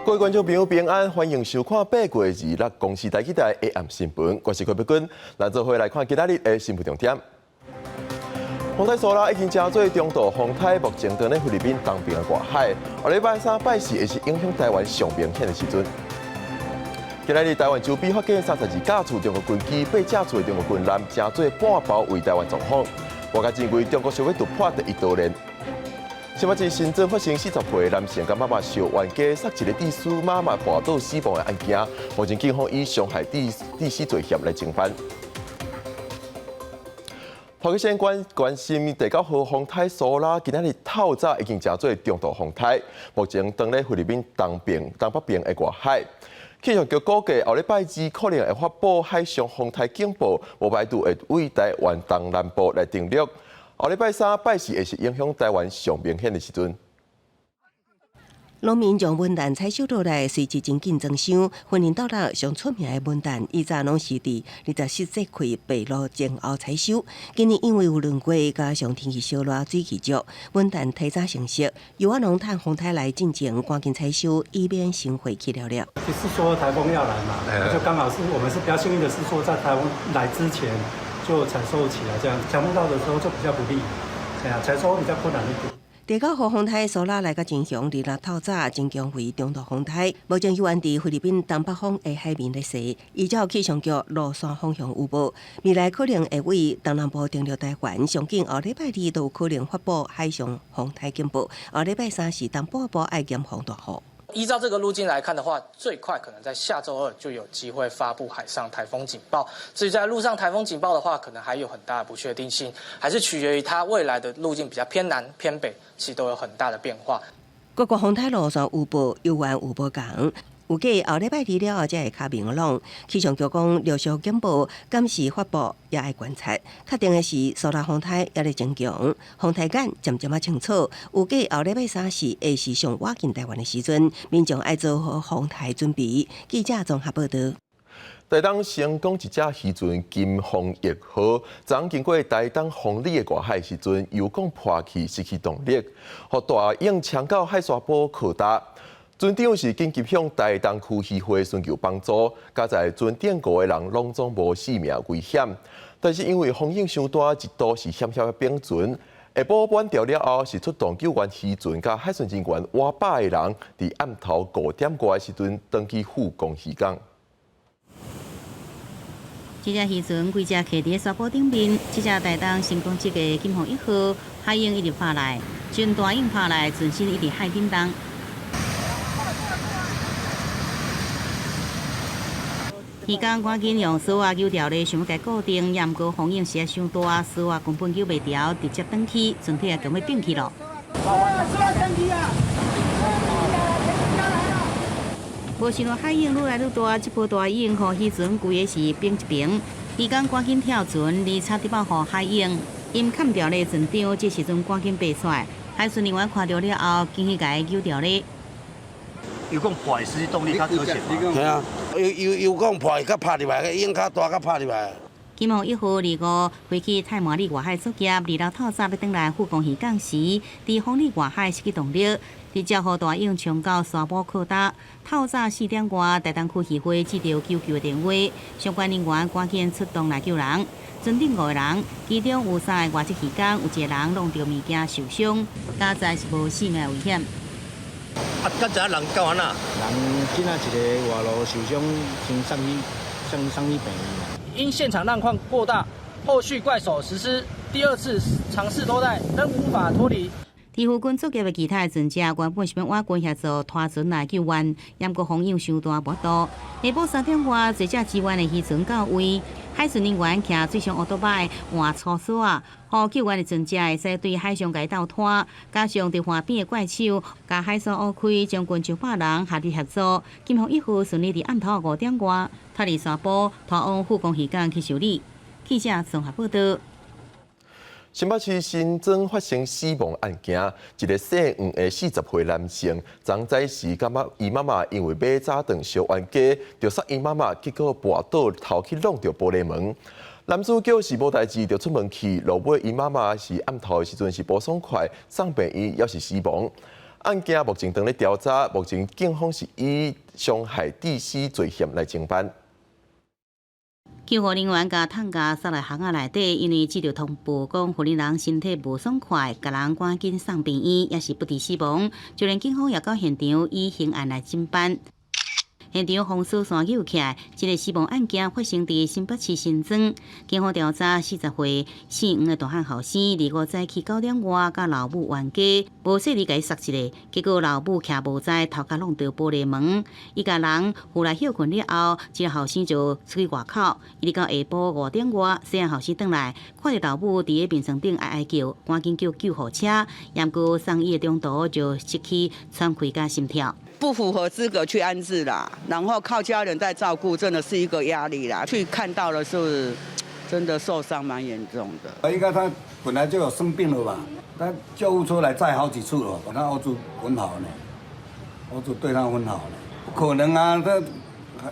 各位觀眾朋友平安，歡迎收看8月26公視台語台的暗新聞，我是柯碧君，咱做伙來看今仔日的新聞重點。風台蘇拉已經成做中度風台，目前佇咧菲律賓東邊的外海。後禮拜三拜四會是影響台灣上明顯的時陣。今仔日台灣周邊發現32架次中國軍機，八架次的中國軍艦，成做半包圍台灣上空。外界認為中國想欲突破第一島鏈。新北市新莊發生40歲男性佮媽媽相冤家，殺一个智師媽媽跋倒死亡的案件，目前警方以傷害致死罪嫌來偵辦。頭先關關心第九號風台蘇拉，今仔日透早已經成做中度風台，目前佇咧菲律賓東邊、東北邊的外海。氣象局估計後禮拜二可能會發布海上風台警報，無排除會對台灣東南部來登陸。後禮拜三拜四會是影響台灣上明顯的時陣。農民將文旦採收落來，隨即真緊裝箱。雲林斗六上出名的文旦，以前攏是佇24節氣白露前後採收。今年因為有輪過，加上天氣燒熱、水汽足，文旦提早成熟。油仔農趁風台來進前，趕緊採收，以免先廢去了了。就是說颱風要來嘛，就剛好是我們是比較幸運的是說，在颱風來之前就採收起來，這樣強風到的時候就比較不利，這樣採收比較困難一點。第九號風台蘇拉來甲真強，二六透早增強為中度風台，目前猶原佇菲律賓東北方的海面咧勢。依照氣象局路線方向預報，未來可能會對東南部登陸台灣，上緊後禮拜二都有可能發布海上風台警報，後禮拜三是東半部愛嚴防大雨。依照這個路徑來看的話，最快可能在下週二就有機會發布海上颱風警報。至於在陸上颱風警報的話，可能還有很大的不確定性，還是取決於它未來的路徑比較偏南偏北，其實都有很大的變化。各國風台路線預報猶原有無仝，預計後禮拜二了後才會較明朗。氣象局講，陸續警報敢時發布也愛觀察。確定的是，蘇拉風台猶咧增強，風台眼漸漸仔清楚。預計後禮拜三四會是上倚近台灣的時陣，民眾愛做好風台準備。記者綜合報道。台東成功一隻漁船金鳳一號，昨經過台東鳳里的外海時陣，油管破去，失去動力，予大湧衝到海沙埔擴大。船長是緊急向台東區漁會尋求幫助，佳哉船頂五个人攏總無性命危險。但是因為風湧傷大，一度是險險欲反船。下晡挽牢了後，是出動救援漁船佮海巡人員倚百个人，佇暗頭5點外的時陣，轉去富岡漁港。這隻漁船規隻徛佇沙埔頂面，這隻台東成功級的金鳳一號，海湧一直拍來，真大湧拍來，船身一直海振動。漁工趕緊用索仔扭牢咧，想欲共固定，也毋過風湧實在傷大，索仔根本扭袂牢，直接斷去，船體也共欲反去咯。無想到海湧愈來愈大，這波大湧予漁船規个是反一爿。漁工趕緊跳船，而且得保予海湧，𪜶崁牢咧船長，這時陣趕緊爬出來，海巡人員看著了後，緊去共伊扭牢咧。油管破失去動力較可惜嘛。係啊，油油油管破，佮拍入來，湧較大，佮拍入來。金鳳一號25飛去太麻里外海作業，26透早欲轉來富岡漁港時，佇鳳里外海失去動力，直接予大湧衝到沙埔擴大。透早4點外，台東區漁會接到求救的電話，相關人員趕緊出動來救人。船頂五個人，其中有三个外籍漁工，有一个人弄著物件受傷，佳哉是無性命危險。啊，敢知影人到按怎？人今仔一个外路受傷，先送去送去病院。因現場浪況過大，後續怪手實施第二次嘗試脫帶，仍無法脫離。佇附近作業的其他的船隻原本是欲倚近協助拖船來救援，毋過風湧傷大無度。下晡3點外，坐隻支援的漁船到位，海巡人員騎水上烏托擺換粗索仔，予救援的船隻會使對海上共伊鬥拖，加上佇岸邊的怪手，共海索挖開，將近上百人合力協助，金鳳一號順利佇暗頭5點外脫離沙埔，拖往富岡漁港去修理。記者綜合報道。新北市新莊發生死亡案件，一个姓黃的40歲男性，昨早時感覺伊媽媽因為買早頓相冤家，就殺伊媽媽，結果跋倒頭去挵著玻璃門。男主角是無代誌就出門去，落尾伊媽媽是暗頭的時陣是無爽快，送病院猶是死亡。案件目前正咧調查，目前警方是以傷害致死罪嫌來偵辦。救護人員共擔架送來巷仔內底，因為接著通報講，婦人身體無爽快，共人趕緊送病院，也是不治死亡。就連警方也到現場以刑案來偵辦。現場封鎖線救起來，這个死亡案件發生佇新北市新莊。警方調查，40歲姓黃的大漢後生，25早起9點外，佮老母冤家，無細膩共伊捒一下，結果老母徛無在，頭殼挵著玻璃門，伊共人扶來歇睏了後，這个後生就出去外口，一直到下晡5點外，細漢後生轉來，看著老母佇咧眠床頂哀哀叫，趕緊叫救護車，毋過送醫的中途就失去喘氣佮心跳。不符合資格去安置啦，然後靠家人在照顧，真的是一個壓力啦。去看到的是，真的受傷蠻嚴重的。應該他本來就有生病了吧？他救護車來載好幾次了，把他兒子很好呢，兒子對他很好呢。不可能啊，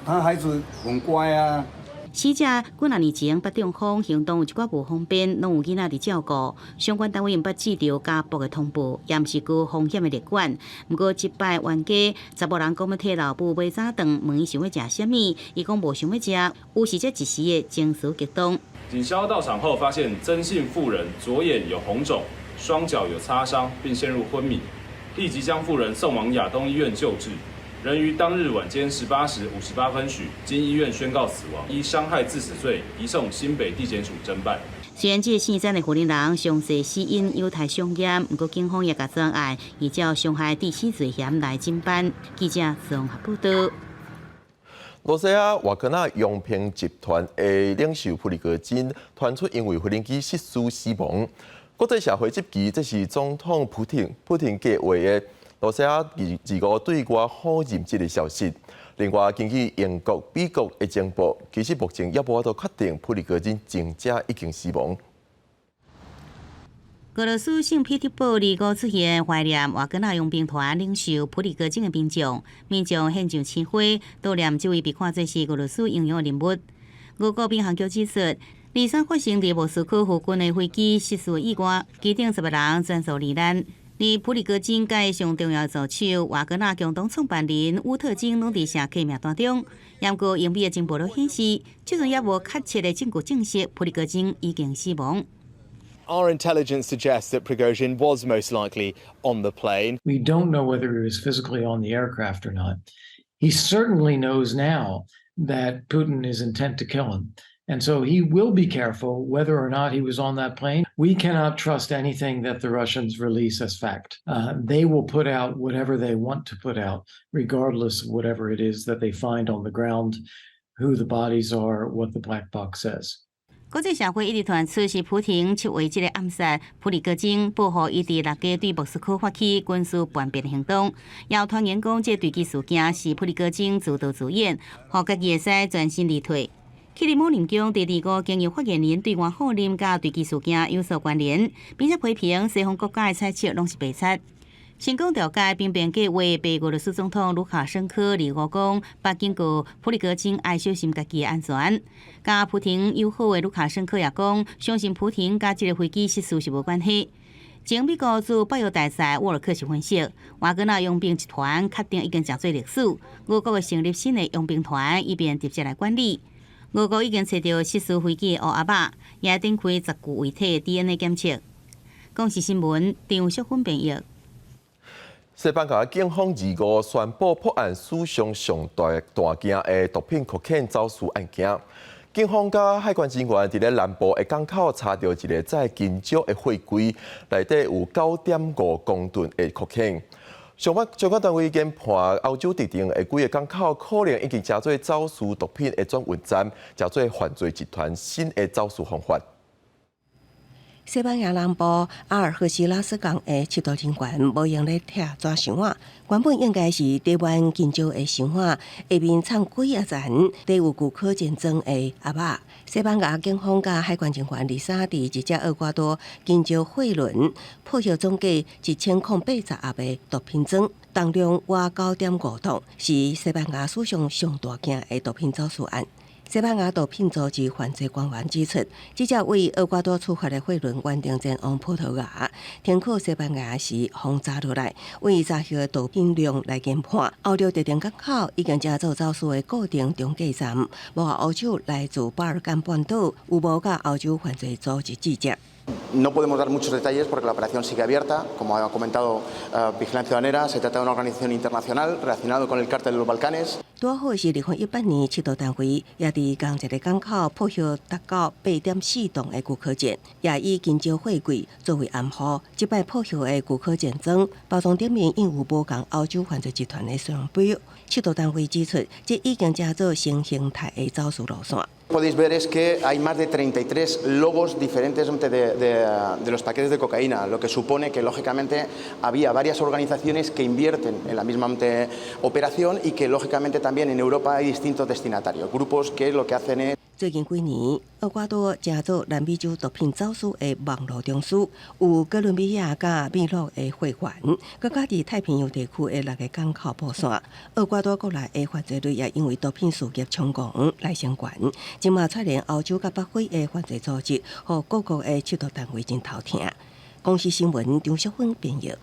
他孩子很乖啊。死者幾若年前捌中風，行動有一寡無方便，攏有囡仔佇照顧。相關單位毋捌接著家暴的通報，也毋是高風險的列管。毋過這擺冤家，查某人講欲替老母買早頓，問伊想欲食啥物，伊講無想欲食，有時這一時的情緒激動。警消到場後，發現曾姓婦人左眼有紅腫，雙腳有擦傷，並陷入昏迷，立即將婦人送往亞東醫院救治。人於當日晚間18時58分許，經醫院宣告死亡，依傷害致死罪移送新北地檢署偵辦。雖然這个姓曾的婦人詳細死因有待相驗，毋過警方也共專案依照傷害致死罪嫌來偵辦。記者綜合報道。羅西亞瓦格納傭兵集團的領袖普里戈金傳出因為飛行機失事死亡。國際社會質疑這是總統普廷計劃的。羅西亞25對外否認這个消息。另外，根據英國、美國的情報，其實目前猶無法度確定普里戈金真正已經死亡。俄羅斯聖彼得堡25出現懷念瓦格納傭兵團領袖普里戈金的民眾，民眾獻上鮮花，悼念這位被看作是俄羅斯英雄的人物。俄國民航局指出，23發生佇莫斯科附近的飛機失事意外，機頂10個人全數罹難。而普里戈金佮上重要助手瓦格納共同創辦人烏特金攏佇寫客名單中。毋過英美的情報都顯示，這陣猶無確切的證據證實普里戈金已經死亡。 Our intelligence suggests that Prigozhin was most likely on the plane. We don't know whether he was physically on the aircraft or not. He certainly knows now that Putin is intent to kill him. And so he will be careful whether or not he was on that plane. We cannot trust anything that the Russians release as fact. They will put out whatever they want to put out, regardless of whatever it is that they find on the ground, who the bodies are, what the black box says. 國際社會一直傳出是普廷策劃這个暗殺普里戈金，報復伊佇6月對莫斯科發起軍事叛變的行動。也有傳言講，這墜機事件是普里戈金自導自演，予家己會使全身而退。克里姆林宮佇二五經由發言人對外否認佮墜機事件有所關聯，並且批評西方國家的猜測攏是白猜。成功調解兵變計劃，白俄羅斯總統盧卡申科25講，捌警告普里戈金愛小心家己的安全。佮普廷友好的盧卡申科也講，相信普廷佮這个飛機失事是無關係。前美國駐北約大使沃爾克是分析，瓦格納傭兵集團確定已經成做歷史，俄國會成立新的傭兵團，以便直接來管理。俄國已經揣著失事飛機的烏鴉仔，也展開10具遺體 DNA 檢測。公視新聞張淑芬編譯。西班牙警方25宣布破案史上上大大件的毒品可卡因走私案件。警方佮海關人員佇咧南部的港口查著一个載金蕉的貨櫃，內底有9.5公噸的可卡因。相關單位研判，歐洲特定的幾个港口可能已經成做走私毒品的轉運站，成做犯罪集團新的走私方法。西班牙南部阿爾赫西拉斯港的緝毒人員無閒咧拆紙箱仔，原本應該是載滿金蕉的箱仔，下面藏幾仔層，載有具可錢裝的盒仔。西班牙警方佮海關人員23佇一隻厄瓜多金蕉貨輪破獲總計1080盒的毒品裝，重量倚9.5噸，是西班牙史上上大件的毒品走私案。西班牙毒品組織犯罪官員指出，這隻為厄瓜多出發的貨輪原定前往葡萄牙，停靠西班牙時，予查落來，為查獲的毒品量來研判。歐洲特定港口已經成做走私的固定中繼站，無歐洲來自巴爾幹半島，有無佮歐洲犯罪組織接觸。 No podemos dar muchos detalles porque la operación sigue abierta. Como ha comentado Vigilancia Aduanera, se trata de una organización internacional relacionada con el cártel de los Balcanes. 拄好是2018年，緝毒單位也佇仝一个港口破獲達到8.4噸的古柯鹼，也以金蕉貨櫃作為掩護。這擺破獲的古柯鹼裝包裝頂面印有無仝歐洲犯罪集團的商標。緝毒單位指出，這已經成做新形態的走私路線。 Podéis ver es que hay más de 33 logos diferentes de los paquetes de cocaína, lo que supone que lógicamente había varias organizaciones que invierten en la misma operación y que lógicamente también en Europa hay distintos destinatarios, grupos que lo que hacen es 最近幾年，厄瓜多成做南美洲毒品走私的網路中樞，有哥倫比亞佮秘魯的貨源，閣加佇太平洋地區的六个港口布線。厄瓜多國內的犯罪率也因為毒品事業衝狂來升懸，這馬串連歐洲佮北非的犯罪組織，予各國的緝毒單位真頭疼。公視新聞張淑芬編譯。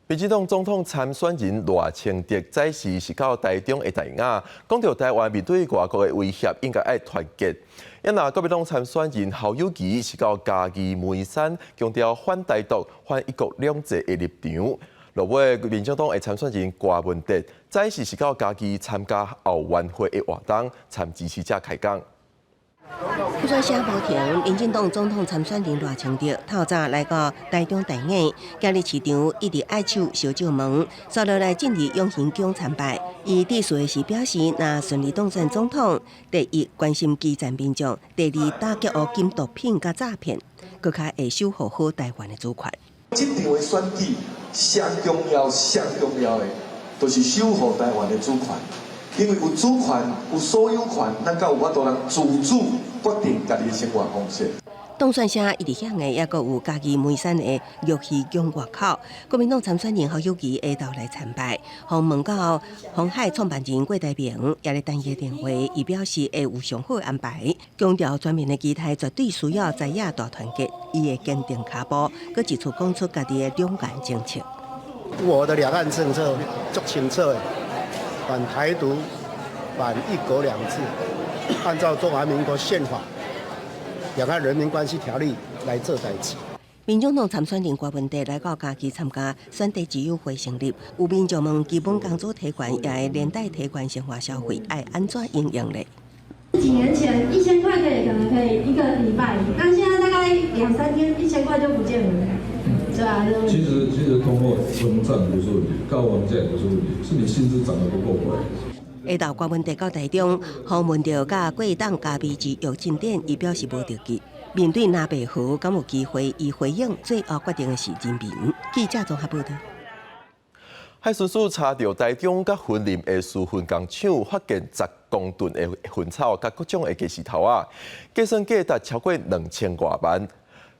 民進黨總統參選人賴清德早時是到台中的大雅，講著台灣面對外國的威脅，應該愛團結。啊若國民黨參選人侯友宜是到嘉義梅山，強調反台獨、反一國兩制的立場。落尾民眾黨的參選人柯文哲，早時是到嘉義參加後援會的活動，參支持者開講。不選聲無停，民進黨總統參選人賴清德透早來到台中大雅，今日市長一直愛手相借問，紲落來進入養心宮參拜。伊致辭時表示，若順利當選總統，第一關心基層民眾，第二打擊烏金毒品佮詐騙，閣較會守護好台灣的主權。這場的選舉上重要、上重要的，就是守護台灣的主權。因為有主權、有所有權，咱才有法度通自主決定家己的生活方式。當選聲一直響的，抑閣有嘉義梅山的玉溪宮外口，國民黨參選人侯友宜下晝來參拜，予問到鴻海創辦人郭台銘也咧等伊的電話，伊表示會有上好的安排，強調全民的期待絕對需要在野大團結，伊會堅定跤步，閣一次講出家己的兩岸政策。我的兩岸政策足清楚的，反台獨、反一國兩制，按照中華民國憲法、兩岸人民關係條例來做代誌。民眾黨參選人柯文哲來到嘉義參加選地之友會成立，有民眾問基本工資提懸，也會連帶提懸生活消費，愛按怎應用咧？幾年前1000塊可能可以一個禮拜，但現在大概兩三天1000塊就不見了。對啊。其實通貨膨脹不是問題，高房價也不是問題，是你薪資漲得不夠快。下晝柯文哲到台中，予問著佮過檔咖啡之躍進店，伊表示無著急。面對藍白合，敢有機會？伊回應最後決定的是人民。記者綜合報導。海巡署查著台中佮雲林的私焚工廠，發現10公噸的薰草佮各種的雞絲頭仔，計算價值超過2000外萬。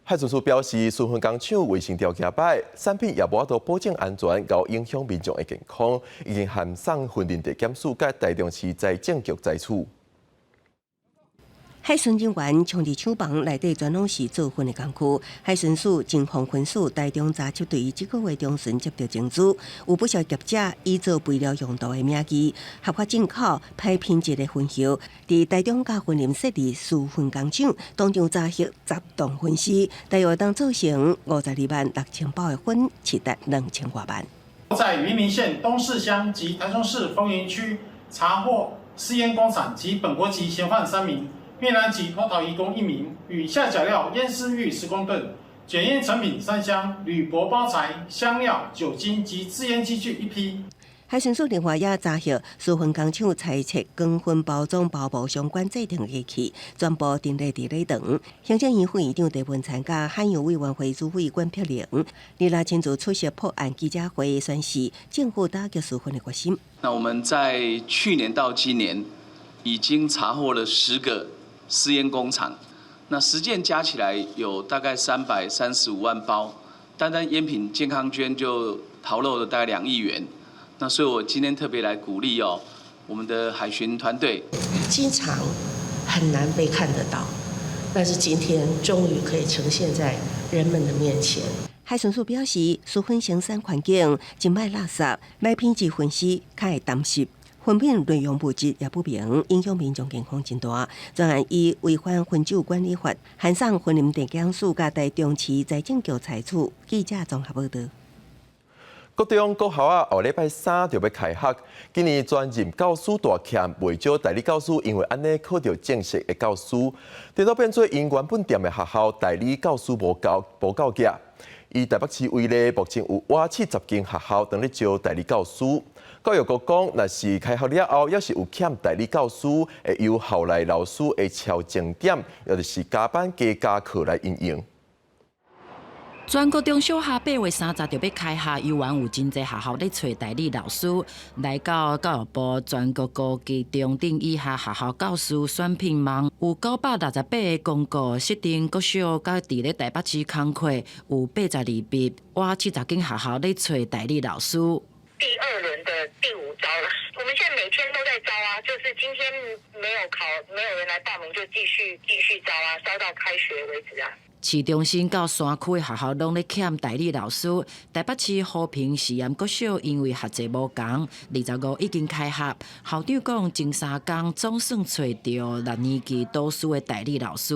海巡署表示，私焚工廠衛生條件歹，產品也無法度保證安全，𠢕影響民眾的健康，已經函送雲林地檢署佮台中市財政局裁處。海巡人員衝入廠房內底，全攏是做薰的工具。海巡署偵防分署台中查緝隊這個月中旬接到情資，有不少業者以做肥料用途的名義，合法進口歹品質的薰葉，佇台中佮雲林設立私焚工廠，當場查獲10棟薰屍，大約當做成52萬6千包的薰，市值2000外萬。在雲林縣東勢鄉及台中市豐原區查獲私煙工廠及本國籍嫌犯三名。越南籍脫逃移工一名，與下腳料煙絲逾10公噸、捲煙成品3箱、鋁箔包材、香料、酒精及製煙機具一批。海巡署另外也查獲私焚工廠裁切光薰包裝包膜相關製程機器，全部陳列佇禮堂。行政院副院長鄭文燦佮海洋委員會主委管碧玲，日來親自出席破案記者會，宣示政府打擊私焚的決心。那我們在去年到今年已經查獲了10個私煙工廠，那10件加起來有大概335萬包，單單煙品健康捐就逃漏了大概2億元。那所以我今天特別來鼓勵哦，我們的海巡團隊經常很難被看得到，但是今天終於可以呈現在人們的面前。海巡署表示，書粉生產環境真歹垃圾，歹品質分析較會擔心。粉品內容物質也不明，影響民眾健康真大。專案以違反薰酒管理法，函送雲林地檢署佮台中市財政局裁處。記者綜合報道。國中國校仔後禮拜三就欲開學，今年專任教師大欠，袂少代理教師因為按呢考著正式的教師，顛倒變做𪜶原本踮的學校代理教師無夠無夠額。以台北市為例，目前有倚70間學校當咧招代理教師。教育局講，若是開學了後，猶是有欠代理教師，會由校內老師的超鐘點，抑就是加班加加課來因應。全國中小學8月30就欲開學，猶原有真濟學校咧揣代理老師。來到教育部全國高級中等以下學校教師選聘網，有968個公告設定國小佮佇咧台北市空缺，有82筆，倚70間學校咧揣代理老師。第二輪的第五招了，我們現在每天都在招啊，就是今天沒有考，沒有人來報名，就繼續繼續招啊，招到開學為止啊。市中心到山區的學校攏咧欠代理老師。台北市和平實驗國小因為學制無仝，25已經開學。校長講，前三工總算揣著六年級導師的代理老師。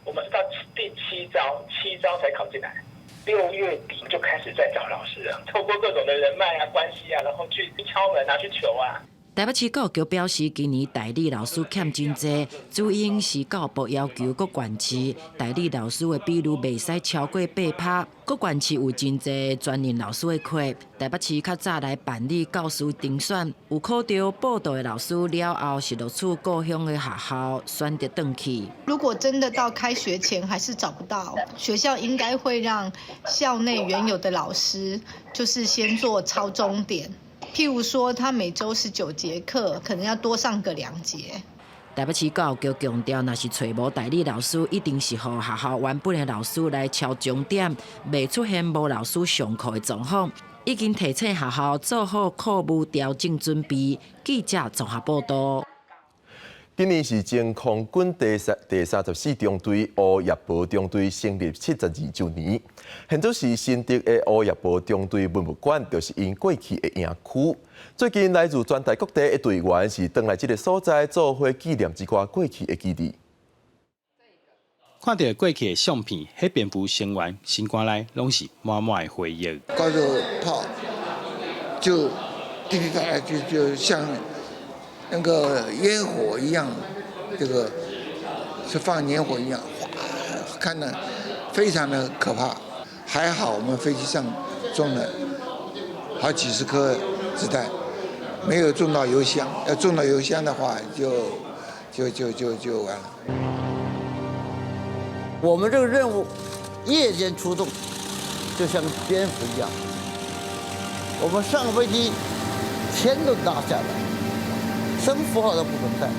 我們是到第七招，七招才考進來。6月底就開始在找老師了，透過各種的人脈啊、關係啊，然後去敲門啊、去求啊。台北市教育局表示，今年代理老師欠真濟，主因是教育部要求各縣市代理老師的比率袂使超過8%。各縣市有真濟專任老師的缺，台北市較早來辦理教師甄選，有考著報到的老師了後，是錄取故鄉的學校，選擇轉去。如果真的到開學前還是找不到，學校應該會讓校內原有的老師，就是先做超鐘點。譬如說，他每週是9節課，可能要多上個2節。台北市教育局強調，若是揣無代理老師，一定是予學校原本的老師來超鐘點，袂出現無老師上課的狀況。已經提醒學校做好課務調整準備。記者綜合報道。今年是前空軍第34中隊烏葉埔中隊成立72週年。現在是新竹的烏葉埔中隊文物館，就是𪜶過去的營區。最近來自全台各地的隊員是轉來這个所在，做伙紀念這寡過去的基地。看著過去的相片，黑蝙蝠成員心肝內攏是滿滿的回憶。高頭炮就滴滴答答，就像那個煙火一樣，這個是放煙火一樣，嘩，看得非常的可怕。還好我們飛機上裝了好幾十顆子彈，沒有中到油箱。要中到油箱的話就，就就就就完了。我們這個任務夜間出動，就像蝙蝠一樣。我們上飛機，天都塌下來。什麼符號都不存在。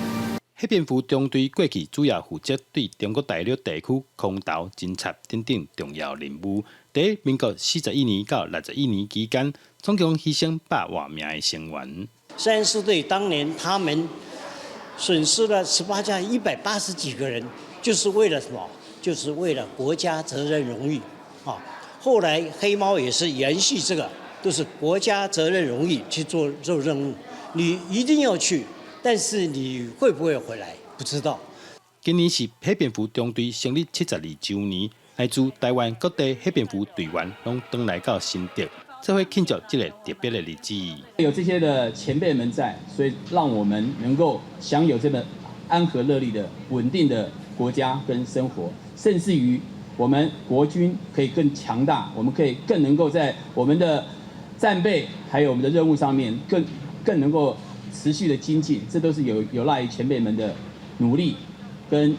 黑蝙蝠中隊過去主要負責對中國大陸地區空投偵察等等重要任務。佇民國41年到61年期間，總共犧牲100外名的成員。34隊當年他們損失了18架180幾個人，就是為了什麼？就是為了國家責任榮譽。啊，後來黑貓也是延續這個，都是國家責任榮譽去做做任務，你一定要去。但是你會不會回來？不知道。今年是黑蝙蝠中隊成立72週年，來自台灣各地黑蝙蝠隊員攏轉來到新竹，做伙慶祝這个特別的日子。有這些的前輩們在，所以讓我們能夠享有這麼安和樂利的穩定的國家跟生活，甚至於我們國軍可以更強大，我們可以更能夠在我們的戰備還有我們的任務上面更能夠持續的精進，這都是有賴於前輩們的努力跟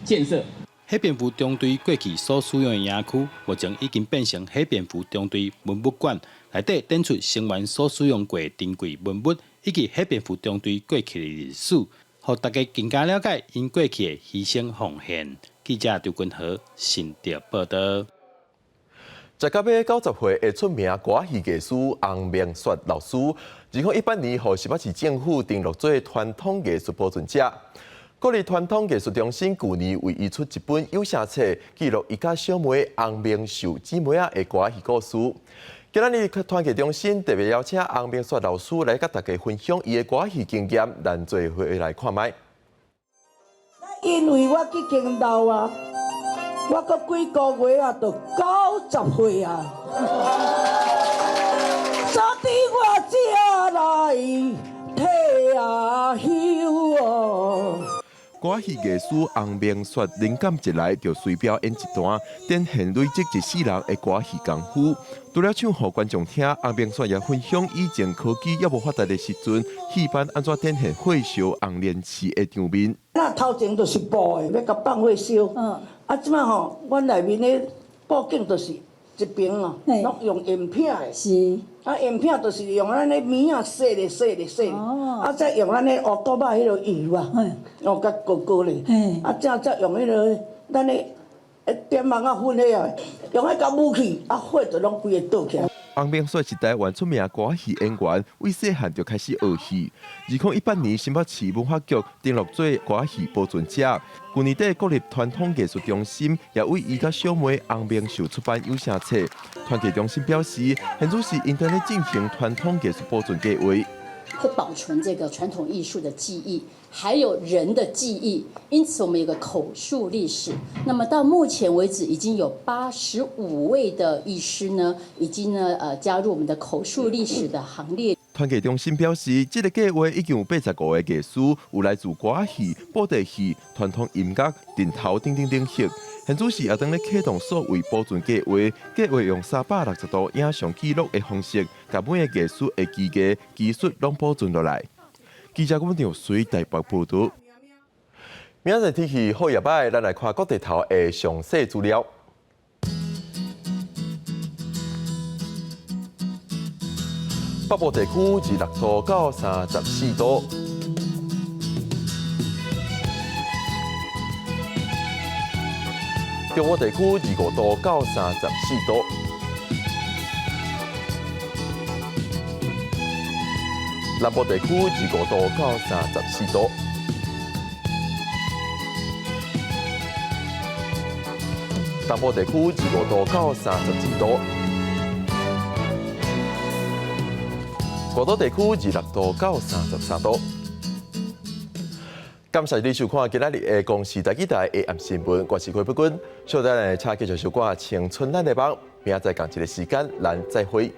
建設。黑蝙蝠中隊過去所使用的營區，目前已經變成黑蝙蝠中隊文物館，內底展出成員所使用過的珍貴文物，以及黑蝙蝠中隊過去的歷史，予大家更加了解𪜶過去的犧牲奉獻。記者劉君和新竹報道。食到欲90歲的出名歌仔戲藝師洪明雪老師，2018年予新北市政府登錄做傳統藝術保存者。國立傳統藝術中心舊年為伊出一本有聲冊，記錄伊佮小妹洪明秀姊妹仔的歌仔戲故事。今仔日傳藝中心特別邀請洪明雪老師來佮大家分享伊的歌仔戲經驗，咱做伙來看覓。因為我已經老啊，我閣幾個月啊，就90歲啊。所以我才來退啊休哦。歌仔戲藝師洪明雪靈感一來，就隨表演一段，展現累積一世人的歌仔戲功夫。除了唱予觀眾聽，洪明雪也分享以前科技猶無發達的時陣，戲班按怎展現火燒紅蓮池的場面。那頭前就是布的，欲共放火燒。啊，這擺吼，阮內面的布景就是一爿哦，攏用鹽片的。是。啊，鹽片就是用咱的棉仔洗咧洗咧洗咧，啊，再用咱的烏豆仔彼个油啊，哦，共糊糊咧。啊，再用彼个咱的點網仔粉彼个，用彼共武器，啊，火就攏規个倒起來。洪明雪是台灣出名歌仔戲演員，為細漢就開始學戲。2018年，新北市文化局登錄做歌仔戲保存者。舊年底，國立傳統藝術中心也為伊佮小妹洪明秀出版有聲冊。傳藝中心表示，現在是𪜶正咧進行傳統藝術保存計劃，會保存這個傳統藝術的記憶，還有人的記憶，因此我們有個口述歷史。那麼到目前為止，已經有85位的藝師呢，已經呢加入我們的口述歷史的行列。傳藝中心表示，這個計劃已經有85個藝師有來自歌仔戲、布袋戲、傳統音樂、陣頭等等領域。現此時也正咧啟動數位保存計劃，計劃用360度影像記錄的方式，共每个藝師的技藝、技術攏保存落來。記者阮張水台北報導。明仔載天氣好也䆀，咱來看各地頭的詳細資料。北部地區26度到34度。中部地區25度到34度，南部地區25度到34度，東部地區25度到32度，外島地區26度到33度。感謝你收看今仔日的公視台語台下暗新聞，我是柯碧君。小等下，請繼續收看《青春咱的夢》，明仔載仝一个時間，咱再會。